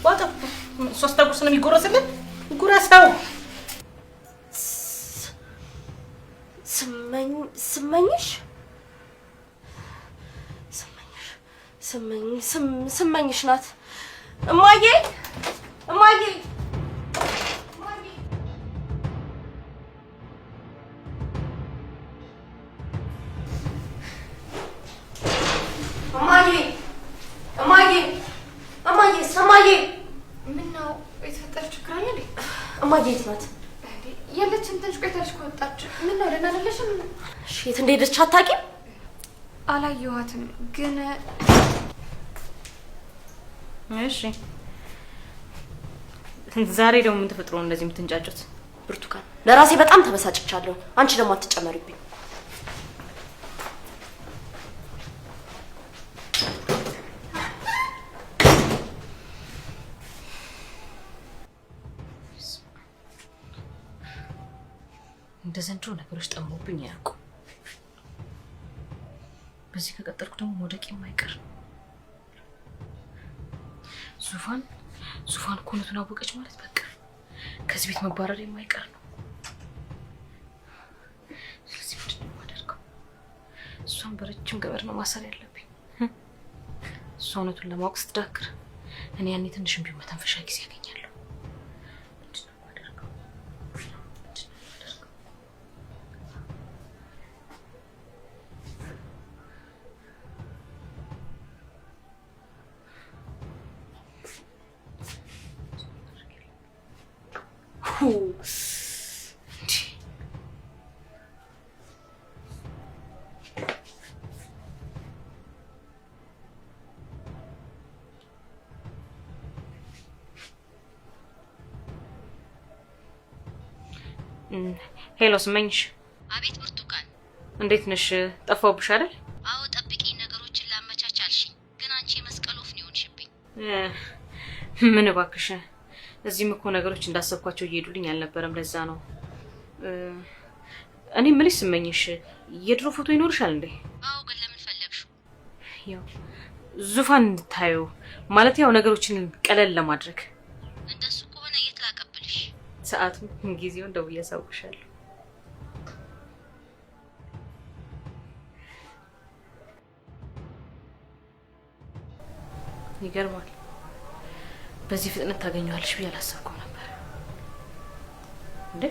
ዋጠው። ሶስት ጉርስ ነው የሚጎረስልን። ጉረሰው። ስመኝሽ ስመኝሽ ስመኝ ስመኝሽ ናት። እማዬ እማዬ እማዬ እማዬ እማዬ እማዬ፣ ምነው የተፈጠረ ችግር አለ እንዴ? እማዬ የት ናት? የለችም። ትንሽ ቆይታለች ከወጣች። ምነው ደህና አይደለሽም? እሺ፣ የት እንደሄደች አታውቂም? አላየኋትም ግን። እሺ፣ ዛሬ ደግሞ ምን ተፈጥሮ ነው እንደዚህ የምትንጫጩት? ብርቱካን፣ ለራሴ በጣም ተበሳጭቻለሁ። አንቺ ደግሞ አትጨመሪብኝ። እንደ ዘንድሮ ነገሮች ጠሞብኝ አያውቁም። በዚህ ከቀጠልኩ ደግሞ መውደቅ የማይቀር። ዙፋን ዙፋን እኮ እውነቱን አወቀች ማለት በቃ ከዚህ ቤት መባረር የማይቀር ነው። ስለዚህ ምንድን ነው የማደርገው? እሷን በረጅም ገመድ ነው ማሰር ያለብኝ። እሷ እውነቱን ለማወቅ ስትዳክር እኔ ያኔ ትንሽም ቢሆን መተንፈሻ ጊዜ ያገኛለሁ። ምንድን ነው የማደርገው? ምንድን ነው የማደርገው? እንዴ! Hello ስመኝሽ። አቤት ብርቱካን። እንዴት ነሽ? ጠፋሁብሽ አይደል? አዎ ጠብቂኝ፣ ነገሮችን ላመቻች አልሽኝ፣ ግን አንቺ የመስቀል ወፍ ነው የሆንሽብኝ። ምን እባክሽ፣ እዚህም እኮ ነገሮች እንዳሰብኳቸው እየሄዱልኝ አልነበረም። ለዛ ነው። እኔ የምልሽ ስመኝሽ፣ የድሮ ፎቶ ይኖርሻል እንዴ? አዎ፣ ግን ለምን ፈለግሽው? ያው ዙፋን እንድታየው ማለት ያው ነገሮችን ቀለል ለማድረግ። እንደሱ ከሆነ የት ላቀብልሽ? ሰዓቱን ጊዜውን ደውዬ አሳውቅሻለሁ። ይገርማል። በዚህ ፍጥነት ታገኘዋለሽ ብዬ አላሰብኩም ነበር። እንዴ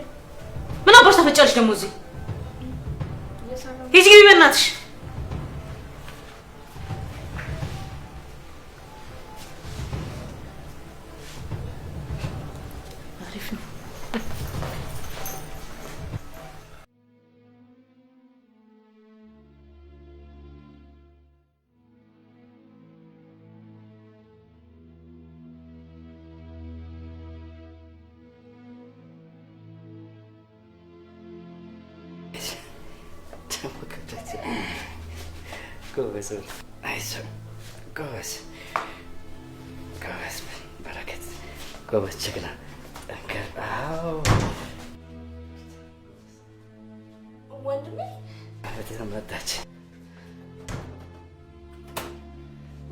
ምን አባሽ ታፈጫለሽ ደግሞ እዚህ? ሂጂ ግቢ በእናትሽ። አሪፍ ነው። ጎበዝ፣ አይዞህ፣ ጎበዝ፣ ጎበዝ፣ በረከት፣ ጎበዝ፣ ጀግና፣ ጠንከር። አዎ። ወንድሜ። በጣም መጣች።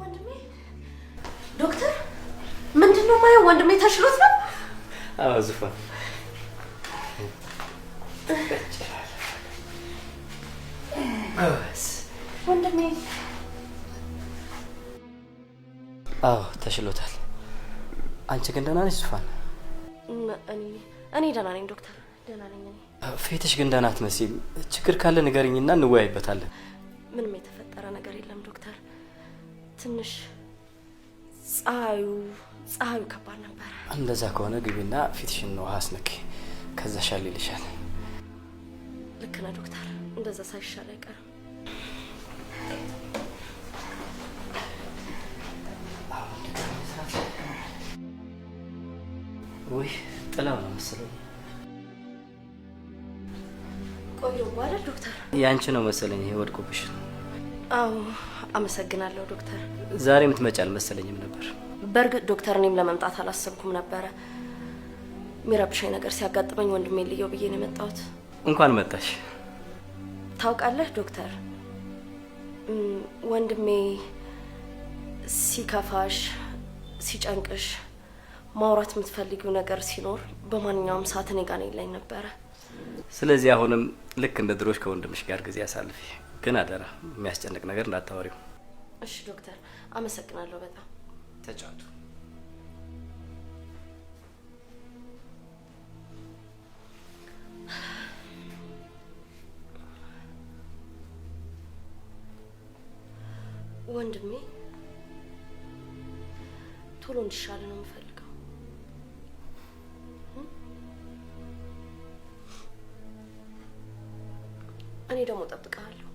ወንድሜ፣ ዶክተር፣ ምንድን ነው የማየው? ወንድሜ ተሽሎት ነው? አዎ ዙፋን፣ ጎበዝ። ወንድሜ። አዎ ተሽሎታል። አንቺ ግን ደህና ነሽ ዙፋን? እኔ እኔ ደህና ነኝ ዶክተር፣ ደህና ነኝ እኔ። ፊትሽ ግን ደህና አትመስይም። ችግር ካለ ንገሪኝና እንወያይበታለን። ምንም የተፈጠረ ነገር የለም ዶክተር። ትንሽ ፀሐዩ ፀሐዩ ከባድ ነበረ። እንደዛ ከሆነ ግቢና ፊትሽን ውሃ አስነኪ፣ ከዛ ሻል ይልሻል። ልክ ነህ ዶክተር፣ እንደዛ ሳይሻል አይቀርም። ውይ ጥላው ነው መሰለኝ። ቆየሁ አይደል ዶክተር? ያንቺ ነው መሰለኝ ይሄ ወድቆብሽ። አዎ፣ አመሰግናለሁ ዶክተር። ዛሬ የምትመጪ አልመሰለኝም ነበር። በእርግጥ ዶክተር፣ እኔም ለመምጣት አላሰብኩም ነበረ። የሚረብሸኝ ነገር ሲያጋጥመኝ ወንድሜ ልየው ብዬ ነው የመጣሁት። እንኳን መጣሽ። ታውቃለህ ዶክተር፣ ወንድሜ ሲከፋሽ፣ ሲጨንቅሽ ማውራት የምትፈልጊው ነገር ሲኖር በማንኛውም ሰዓት እኔ ጋር ነኝ ይለኝ ነበረ። ስለዚህ አሁንም ልክ እንደ ድሮሽ ከወንድምሽ ጋር ጊዜ አሳልፊ። ግን አደራ የሚያስጨንቅ ነገር እንዳታወሪው። እሺ ዶክተር፣ አመሰግናለሁ በጣም። ተጫወቱ። ወንድሜ ቶሎ እንዲሻል ነው የምፈልገው። እኔ ደግሞ እጠብቅሃለሁ።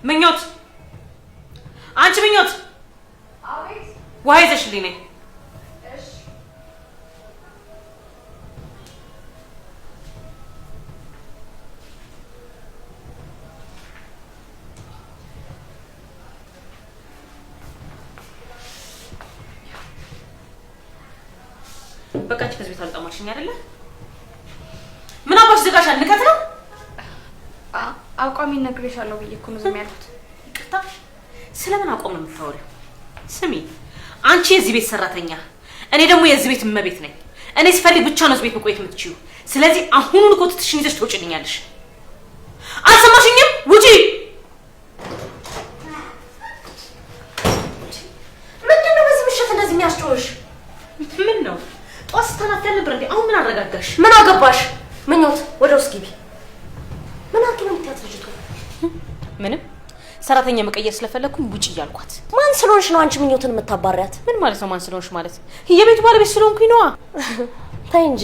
ምኞት፣ አንቺ ምኞት፣ አቤት። ውሃ ይዘሽልኝ ነይ። እሺ። በቃ አንቺ ከዚህ ቤት አልወጣም አልሽኝ አይደለ? ምን አባሽ ዝጋሻል? ንቀት ነው። አቋሜን ነግሬሻለሁ ብዬ እኮ ነው ዝም ያልኩት። ይቅርታ፣ ስለምን አቋም ነው የምታወሪው? ስሚ፣ አንቺ የዚህ ቤት ሰራተኛ፣ እኔ ደግሞ የዚህ ቤት እመቤት ነኝ። እኔ ስፈልግ ብቻ ነው እዚህ ቤት መቆየት የምትችይው። ስለዚህ አሁኑን ኮትትሽን ይዘሽ ትወጪልኛለሽ። አልሰማሽኝም? ውጪ! ምንድን ነው በዚህ ምሽት እንደዚህ የሚያስጮህሽ? ምን ነው ጧት ስታናፊ አልነበር እንዴ? አሁን ምን አረጋጋሽ? ምን አገባሽ? ምኞት፣ ወደ ውስጥ ግቢ። ምን አድርጊ ነው የምትያት ልጅቷ? ምንም፣ ሰራተኛ መቀየር ስለፈለግኩኝ ውጪ እያልኳት። ማን ስለሆንሽ ነው አንቺ ምኞትን የምታባሪያት? ምን ማለት ነው ማን ስለሆንሽ ማለት? የቤቱ ባለቤት ስለሆንኩኝ ነዋ። ተይ እንጂ፣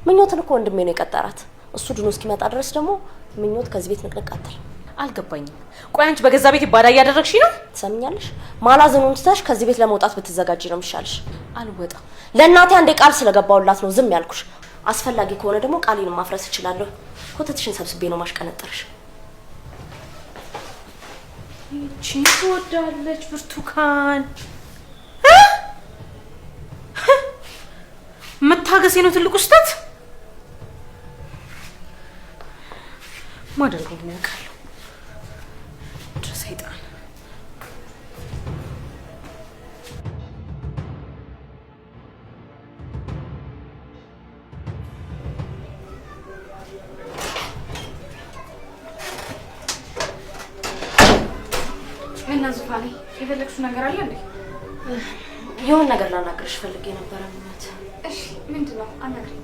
ምኞትን እኮ ወንድሜ ነው የቀጠራት። እሱ ድኖ እስኪመጣ ድረስ ደግሞ ምኞት ከዚህ ቤት ንቅንቅ አትልም። አልገባኝም። ቆይ አንቺ በገዛ ቤት ባዳ እያደረግሽ ነው? ትሰምኛለሽ? ማላዘኑን ትተሽ ከዚህ ቤት ለመውጣት ብትዘጋጂ ነው የሚሻልሽ። አልወጣም። ለእናቴ አንዴ ቃል ስለገባሁላት ነው ዝም ያልኩሽ። አስፈላጊ ከሆነ ደግሞ ቃሌን ማፍረስ እችላለሁ። ኮተትሽን ሰብስቤ ነው ማሽቀነጥርሽ። ይቺ ትወዳለች ብርቱካን። መታገሴ ነው ትልቁ ስህተት። ማደርገውን ያውቃለሁ። ሰይጣን እና ዙፋኔ የፈለግሽው ነገር አለ እንዴ? የሆነ ነገር ላናግርሽ ፈልጌ ነበረ ምኞት። እሺ፣ ምንድን ነው? አናግሪኝ።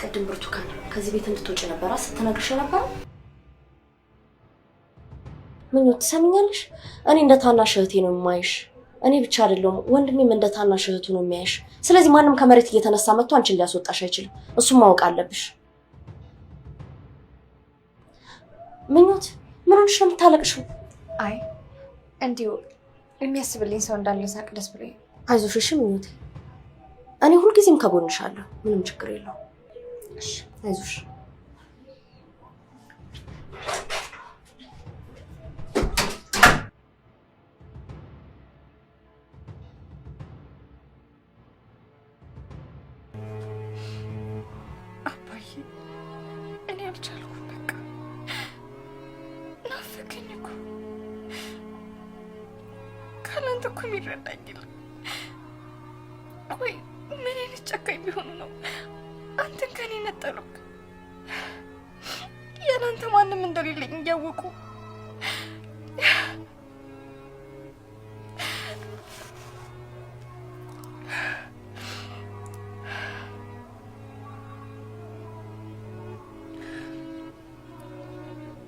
ቅድም ብርቱካን ከዚህ ቤት እንድትወጪ ነበራ ስትነግርሽ ነበረ። ምኞት ትሰሚኛለሽ? እኔ እንደ ታናሽ እህቴ ነው የማይሽ። እኔ ብቻ አይደለሁም ወንድሜም እንደ ታናሽ እህቱ ነው የሚያይሽ። ስለዚህ ማንም ከመሬት እየተነሳ መጥቶ አንቺን ሊያስወጣሽ አይችልም። እሱም ማወቅ አለብሽ። ምኞት ምን ሆነሽ ነው የምታለቅሽው? አይ እንዲሁ የሚያስብልኝ ሰው እንዳለ ሳቅ ደስ ብሎኝ። አይዞሽ እሺ ምኞቴ፣ እኔ ሁልጊዜም ከጎንሽ አለሁ። ምንም ችግር የለውም። እሺ አይዞሽ። አባዬ እኔ አልቻልኩም። በቃ ናፈቀኝ እኮ። ካላንተ እኮ የሚረዳኝ የለም። ቆይ ምን አይነት ጨካኝ ቢሆኑ ነው አንተን ከኔ ነጠሉክ? ያላንተ ማንም እንደሌለኝ እያወቁ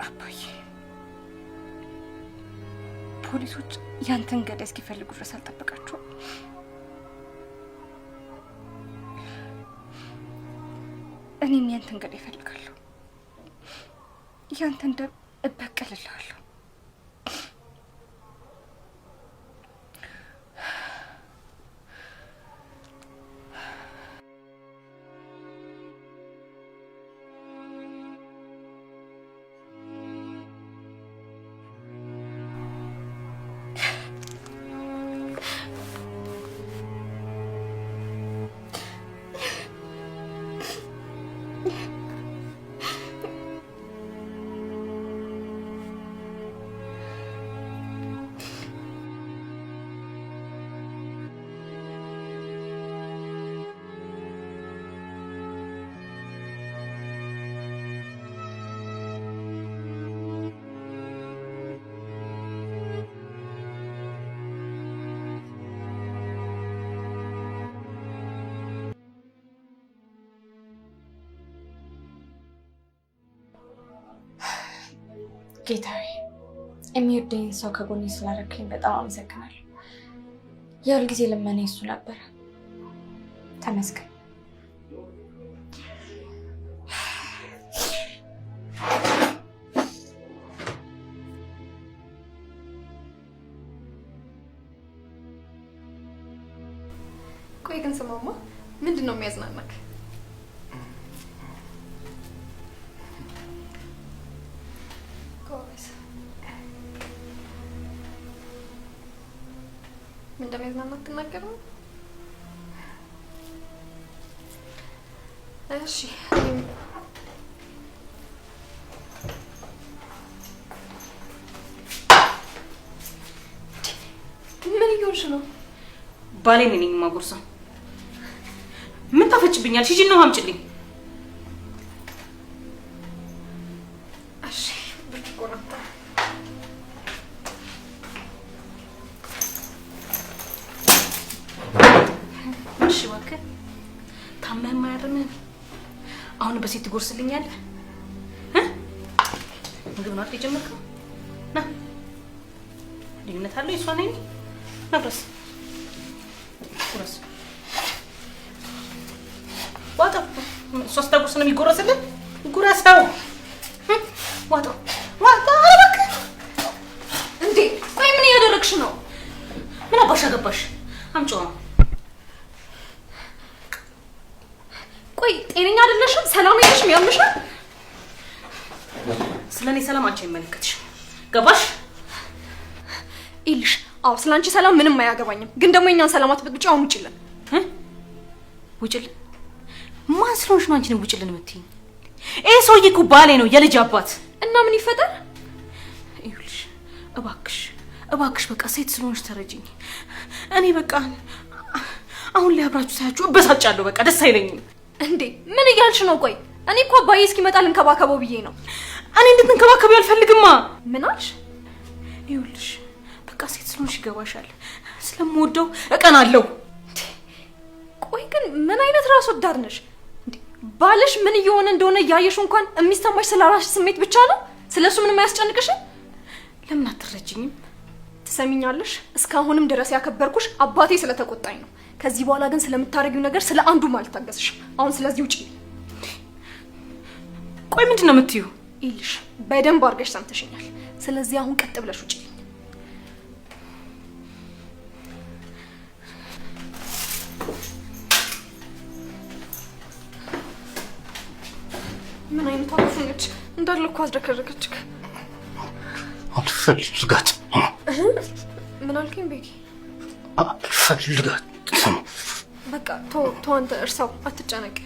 አባዬ ፖሊሶች ያንተን ገዳይ እስኪፈልጉ ድረስ አልጠበቃቸውም። እኔም ያንተን ገዳይ እፈልጋለሁ። ያንተን ደም እበቀልልሃለሁ። ጌታዬ የሚወደኝን ሰው ከጎኔ ስላደረክልኝ በጣም አመሰግናለሁ። የሁል ጊዜ ልመናዬ እሱ ነበር። ተመስገን። ቆይ ግን ስማማ፣ ምንድን ነው የሚያዝናናክ? ጎበዝ። ምን እንደሚያዝናናክ ትናገር ነው? እሺ እኔም ምን እየሆንሽ ነው? ባሌን እኔ ነኝ የማጎርሰው። ምን ታፈጭብኛለሽ? ሂጂና ውሃ አምጪልኝ። እሺ ብርጭቆ ናምጣ። እሺ እባክህ ታመህም አያርምህም። አሁን በሴት ትጎርስልኛለህ? እ? ምግብ ነው አይደል የጀመርከው? ና፣ ልዩነት አለው የእሷ እና የእኔ? ና ጉረስ፣ ጉረስ። ዋጠው። እሷ ስታጎርስ ነው የሚጎረስልህ? ጉረሰው። እ? ዋጠው፣ ዋጠው። ኧረ እባክህ እንዴ ቆይ ምን እያደረግሽ ነው? ምን አባሽ አገባሽ? አምጪው። ቆይ ጤነኛ አይደለሽም? ሰላም የለሽም? ያምሻል? ስለ እኔ ሰላም አንቺ አይመለከትሽም። ገባሽ? ይልሽ አዎ፣ ስለ አንቺ ሰላም ምንም አያገባኝም። ግን ደግሞ የእኛን ሰላም አትበጥብጪ። አሁን ውጪልን። እ? ውጭልን? ማን ስለሆንሽ ነው አንቺን ውጭልን የምትይኝ? ይሄ ሰውዬ እኮ ባሌ ነው፣ የልጅ አባት። እና ምን ይፈጠር? ይኸውልሽ እባክሽ እባክሽ በቃ ሴት ስለሆንሽ ተረጅኝ። እኔ በቃ አሁን ላይ አብራችሁ ሳያችሁ እበሳጫለሁ። በቃ ደስ አይለኝም። እንዴ ምን እያልሽ ነው? ቆይ እኔ እኮ አባዬ እስኪመጣ ልንከባከበው ብዬ ነው። እኔ እንድትንከባከቢው አልፈልግማ። ምን አልሽ? ይኸውልሽ በቃ ሴት ስለሆንሽ ይገባሻል። ስለምወደው እቀናለሁ። ቆይ ግን ምን አይነት ራስ ወዳድ ነሽ? እንዴ ባልሽ ምን እየሆነ እንደሆነ እያየሽ እንኳን የሚሰማሽ ስለ ራስሽ ስሜት ብቻ ነው? ስለሱ ምንም አያስጨንቅሽም? ለምን አትረጅኝም? ትሰሚኛለሽ? እስካሁንም ድረስ ያከበርኩሽ አባቴ ስለተቆጣኝ ነው። ከዚህ በኋላ ግን ስለምታደርጊው ነገር ስለ አንዱም አልታገስሽም። አሁን ስለዚህ ውጪ። ቆይ ምንድን ነው የምትዩ? ይልሽ በደንብ አድርገሽ ሰምተሽኛል። ስለዚህ አሁን ቀጥ ብለሽ ውጪ። ምን አይነቷ ክፉ ነች! እንዳለ እኮ አዝረከረከችክ። አልፈልጋትም። ምን አልከኝ ቤኪ? አልፈልጋትም። በቃ ተው ተው፣ አንተ እርሳው፣ አትጨነቅ።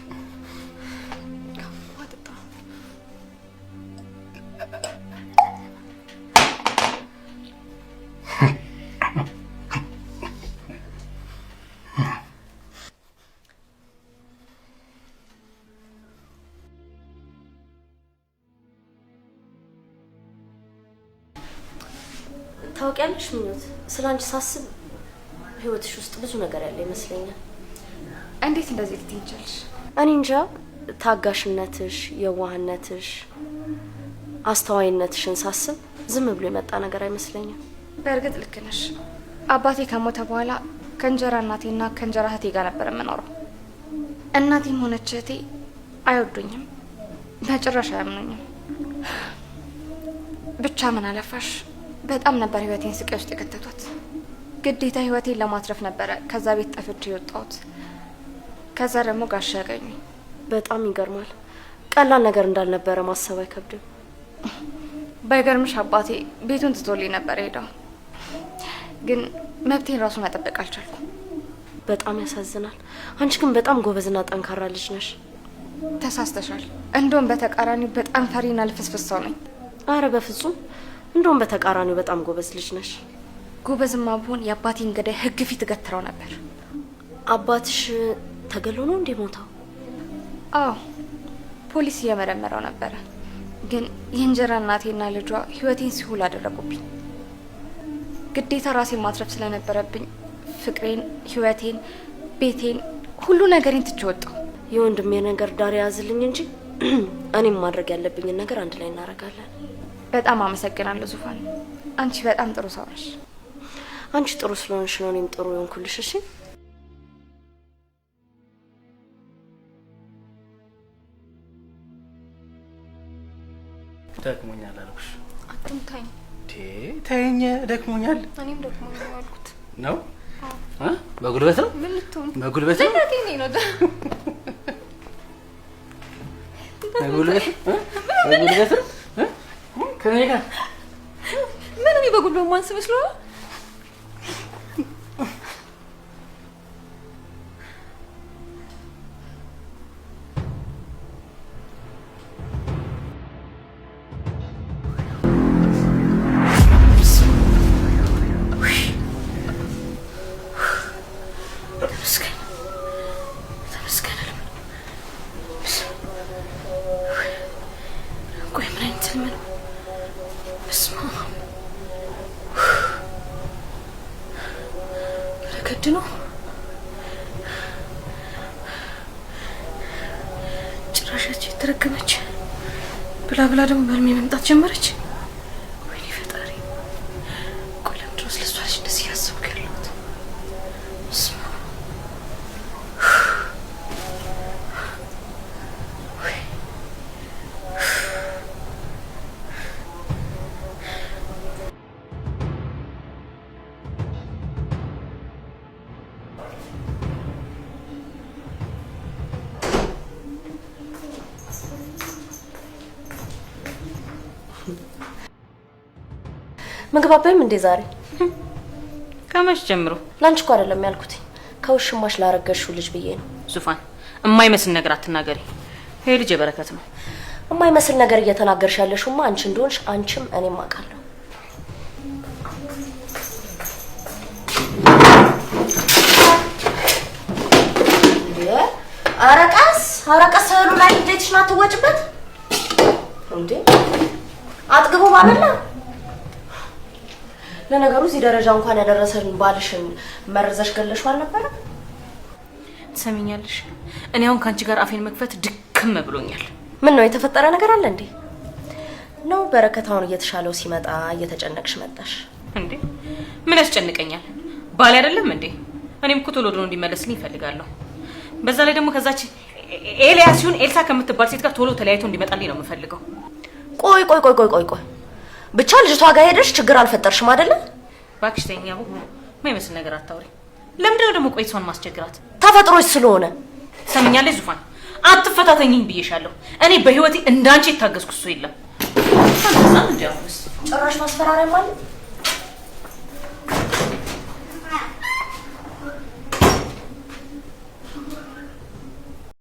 ውሃ ጠጣ። ታውቂያለሽ ምኞት፣ ስለ አንቺ ሳስብ ህይወትሽ ውስጥ ብዙ ነገር ያለ ይመስለኛል። እንዴት እንደዚህ ልትይ ቻልሽ? እኔ እንጃ፣ ታጋሽነትሽ፣ የዋህነትሽ፣ አስተዋይነትሽን ሳስብ ዝም ብሎ የመጣ ነገር አይመስለኝም። በእርግጥ ልክ ነሽ። አባቴ ከሞተ በኋላ ከእንጀራ እናቴና ከእንጀራ እህቴ ጋር ነበር የምኖረው። እናቴም ሆነች እህቴ አይወዱኝም፣ በጭራሽ አያምኑኝም። ብቻ ምን አለፋሽ በጣም ነበር ህይወቴን ስቃይ ውስጥ የከተቷት። ግዴታ ህይወቴን ለማትረፍ ነበረ ከዛ ቤት ጠፍቼ የወጣሁት። ከዛ ደግሞ ጋሻ ያገኙኝ። በጣም ይገርማል። ቀላል ነገር እንዳልነበረ ማሰብ አይከብድም። ባይገርምሽ አባቴ ቤቱን ትቶልኝ ነበር ሄደው፣ ግን መብቴን ራሱ መጠበቅ አልቻልኩም። በጣም ያሳዝናል። አንቺ ግን በጣም ጎበዝና ጠንካራ ልጅ ነሽ። ተሳስተሻል። እንደውም በተቃራኒው በጣም ፈሪና ልፍስፍስ ሰው ነኝ። አረ በፍጹም፣ እንደውም በተቃራኒው በጣም ጎበዝ ልጅ ነሽ። ጎበዝማ ብሆን የአባቴን ገዳይ ህግ ፊት እገትረው ነበር። አባትሽ ተገሎ ነው እንዴ ሞተው? አዎ፣ ፖሊስ እየመረመረው ነበረ። ግን የእንጀራ እናቴና ልጇ ህይወቴን ሲኦል አደረጉብኝ። ግዴታ ራሴን ማትረፍ ስለነበረብኝ ፍቅሬን፣ ህይወቴን፣ ቤቴን፣ ሁሉ ነገሬን ትቼ ወጣሁ። የወንድሜ ነገር ዳር የያዝልኝ እንጂ እኔም ማድረግ ያለብኝን ነገር አንድ ላይ እናደርጋለን። በጣም አመሰግናለሁ ዙፋን፣ አንቺ በጣም ጥሩ ሰው ነሽ። አንቺ ጥሩ ስለሆንሽ ነው እኔም ጥሩ የሆንኩልሽ። እሺ ደክሞኛል አልኩሽ። አትምታኝ። ተይኝ፣ ደክሞኛል። እኔም ደክሞኛል አልኩት ነው። በጉልበት ነው። ምን ልትሆን? በጉልበት ነው። በጉልበት ነው። በጉልበት ነው። ከእኔ ጋር ምን? እኔ በጉልበት ማንስ መስሎ ነው? ነው ጭራሻቸው የተረገመች ብላ ብላ ደግሞ በህልሜ መምጣት ጀመረች። ወይኔ ፈጣሪ፣ ቆይ ለምንድን ነው ስለሷ ልጅ እንደዚህ እያሰብኩ ያለሁት? ምግብ አበይም እንዴ ዛሬ? ከመች ጀምሮ? ላንቺ እኮ አይደለም ያልኩት፣ ከውሽማሽ ላረገሽው ልጅ ብዬ ነው። ዙፋን፣ የማይመስል ነገር አትናገሪ። ይሄ ልጅ የበረከት ነው። የማይመስል ነገር እየተናገርሽ ያለሽውማ አንቺ እንደሆንሽ አንቺም እኔም አውቃለሁ። ኧረ ቀስ፣ ኧረ ቀስ፣ እህሉ ላይ እንዴትሽ ነው አትወጭበት እንዴ? አጥግቦ ባበላ። ለነገሩ እዚህ ደረጃ እንኳን ያደረሰን ባልሽን መርዘሽ ገለሽው አልነበረ? ትሰሚኛለሽ? እኔ አሁን ከአንቺ ጋር አፌን መክፈት ድክም ብሎኛል። ምን ነው የተፈጠረ ነገር አለ እንዴ? ነው በረከት አሁን እየተሻለው ሲመጣ እየተጨነቅሽ መጣሽ እንዴ? ምን ያስጨንቀኛል? ባል አይደለም እንዴ? እኔም እኮ ቶሎ ድሮ እንዲመለስልኝ እፈልጋለሁ። በዛ ላይ ደግሞ ከዛች ኤልያስ ይሁን ኤልሳ ከምትባል ሴት ጋር ቶሎ ተለያይቶ እንዲመጣልኝ ነው የምፈልገው። ቆይ ቆይ ቆይ ቆይ ቆይ ቆይ ብቻ ልጅቷ ጋር ሄደሽ ችግር አልፈጠርሽም አይደለ? እባክሽ ተይኝ አቦ፣ የማይመስል ነገር አታውሪ። ለምንድን ነው ደግሞ ቆይ እሷን ማስቸግራት? ተፈጥሮሽ ስለሆነ። ትሰሚኛለሽ ዙፋን፣ አትፈታተኝኝ ብዬሻለሁ። እኔ በህይወቴ እንዳንቺ የታገዝኩ እሱ የለም። ጭራሽ ማስፈራሪያ ማለት